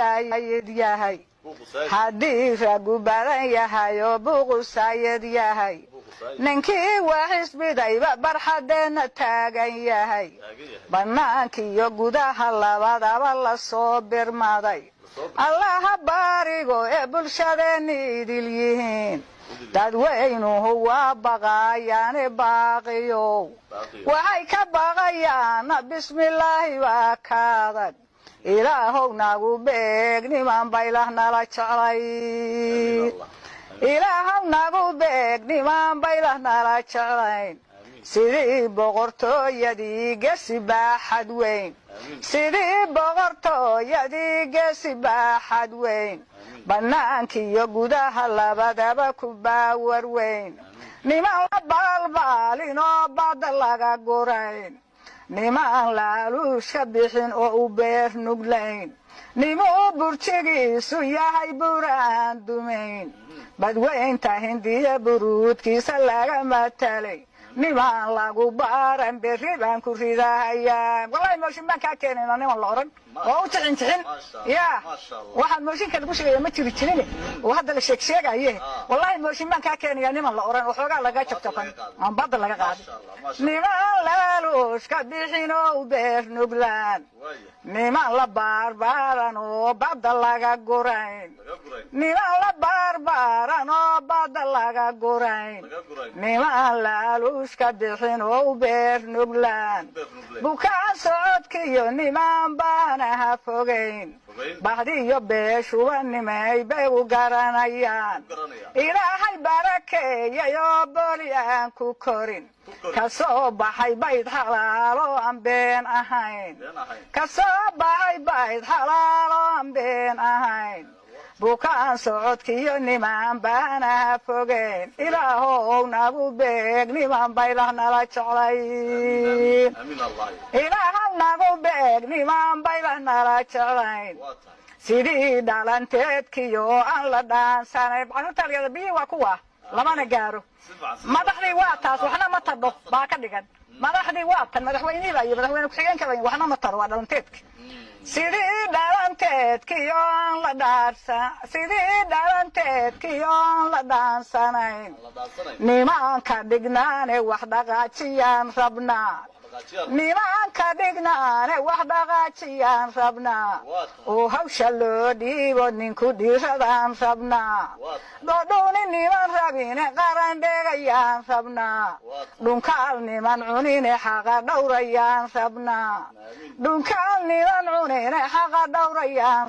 buuqusayid yahay, haddii raggu badan yahay oo buuqusayid yahay, ninkii waa xisbidayba barxadeenna taagan yahay, bannaankiiyo gudaha labadaba la soo birmaday, Allaha baarigo ee bulshadeenni idil yihiin, dadweynuhu waa baqaayaane baaqiyow, waxay ka baqayaana bismillaahi baa ka adag. Ilaahow nagu beeg niman baylah nala jeclay, Ilaahow nagu beeg niman baylah nala jeclayn, sidii boqortooyadii gesi baaxad weyn, sidii boqortooyadii gesi baaxad weyn, bannaankiiyo gudaha labadaba ku baawar weyn, niman la baalbaalin oo badda laga gurayn, nimaan laaluushka bixin oo u beer nuglayn, nimuu burjigiisu yahay buraan dumayn, badweynta Hindiya buruudkiisa laga matalay, nimaan lagu baaran berri baan ku ridahayaa. Wallahi mooshin baan kaa keenayna niman la oran oo u jixin jixin ya, waxaan mooshinka lagu sheegaya ma jiri jirin oo hadda la sheeg sheegaye. Wallahi mooshin baan kaa keenaya niman la oran oo xoogaa laga jabjaban aan badda laga qaadin, niman laaluushka bixin oo u beer nuglaan, niman la baarbaaran oo badda laga gurayn, niman la baarbaaran oo badda laga gurayn, niman laaluushka bixin oo u beer nuglaan, bukaan socodkiyo niman baanaha fogayn, baxdiyo beeshuba nimay bay u garanayaan, Ilaahay barakeeyay oo boli aan ku korin, ka soo baxay bayd xalaalo aan been ahayn, ka soo baxay bayd xalaalo aan been ahayn, bukaan socodkiyo niman baanaha fogeyn, Ilaahow nagu beeg niman baylah nala jeclay, Ilaahow nagu beeg niman baylah nala jeclayn, sidii dhalanteedkiyo aan la dhaansanayn. Carruurta lyada biyihii waa kuwa lamana gaaro, madaxdii waa taas, waxna ma tadho baa ka dhigan, madaxdii waa tan, madaxweynihii baa iyo madaxweyne ku-xigeenka baa, waxna ma taro, waa dhalanteedki. Sidii dhalanteedkiyo aan la dhaarsan, sidii dhalanteedkiyo aan la dhaansanayn, nimanka dhignaane wax dhaqaajiyaan rabnaa, nimanka dhignaane wax dhaqaajiyaan rabnaa, oo hawsha loo dhiibo ninku dhiiradaan rabnaa, dhodhowni niman rabine qaran dheegayaan rabnaa, dhunkaal niman cunine xaqa dhowrayaan rabnaa, dhunkaal niman cunine xaqa dhowrayaan.